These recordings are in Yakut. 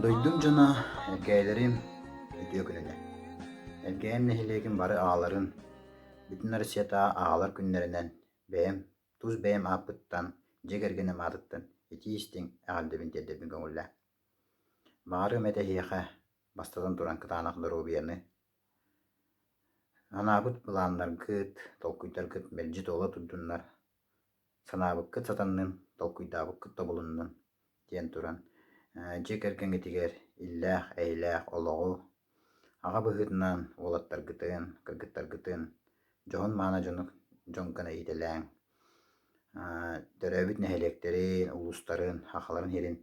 Дойдум дьоно, эргээйлэрим үтүө күнүнэн! Эргээм нэһилиэгин бары аҕаларын, бүтүн Россиятааҕы аҕалар күннэринэн бэйэм, тус бэйэм ааппыттан, дьиэ кэргэним аатыттан итии-истиҥ эҕэрдэбин тиэрдэбин көҥүллээ. Баҕарыам этэ эһиэхэ, бастатан туран кытаанах доруобуйаны, Анаабыт былааннаргыт, толкуйдаргыт мэлдьи туола турдуннар, санаабыккыт сатаннын, толкуйдаабыккыт тобулуннун диэн туран, дьиэ кэргэҥҥитигэр иллээх, эйэлээх олоҕу, аҕа быһыытынан уолаттаргытын, кыргыттаргытын дьоһун-мааны дьону дьон гына иитэлээҥ, төрөөбүт нэһилиэктэрин, улуустарын, сахаларын сирин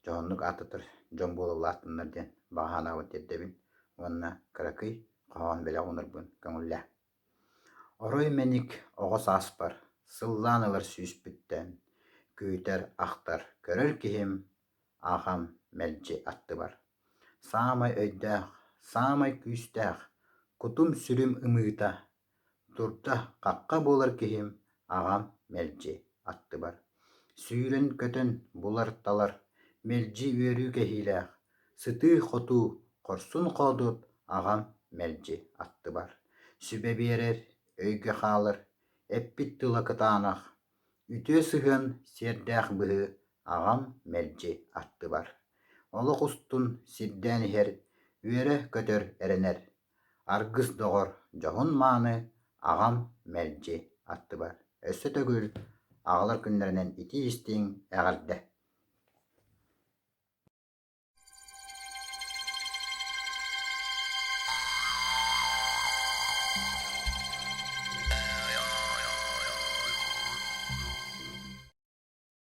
дьоһуннук ааттатар дьон буола улааттыннар диэн баҕа санаабын тиэрдэбин уонна кыракый хоһоон бэлэх уунарбын көҥүллээ. Орой мэник оҕо сааспар сыллаан ылар сүүспүттэн күүтэр, ахтар, көрөр киһим аҕам мэлдьи аттыбар. Саамай өйдөөх, саамай күүстээх, кутум-сүрүм ымыыта Турда хахха буолар киһим аҕам мэлдьи аттыбар. Сүүрэн-көтөн булар-талар, мэлдьи үөрүү кэһиилээх, сытыы-хотуу, хорсун-хоодуот аҕам мэлдьи аттыбар. Сүбэ биэрэр, өйгө хаалар, эппит тыла кытаанах, үтүө сыһыан сиэрдээх быһыы аҕам мэлдьи аттыбар. Олох устун сирдээн иһэр, үөрэ-көтөр эрэнэр, Аргыс доҕор, дьоһун-мааны аҕам мэлдьи аттыбар. Өссө төгүл аҕалар күннэринэн итии-истиҥ эҕэрдэ!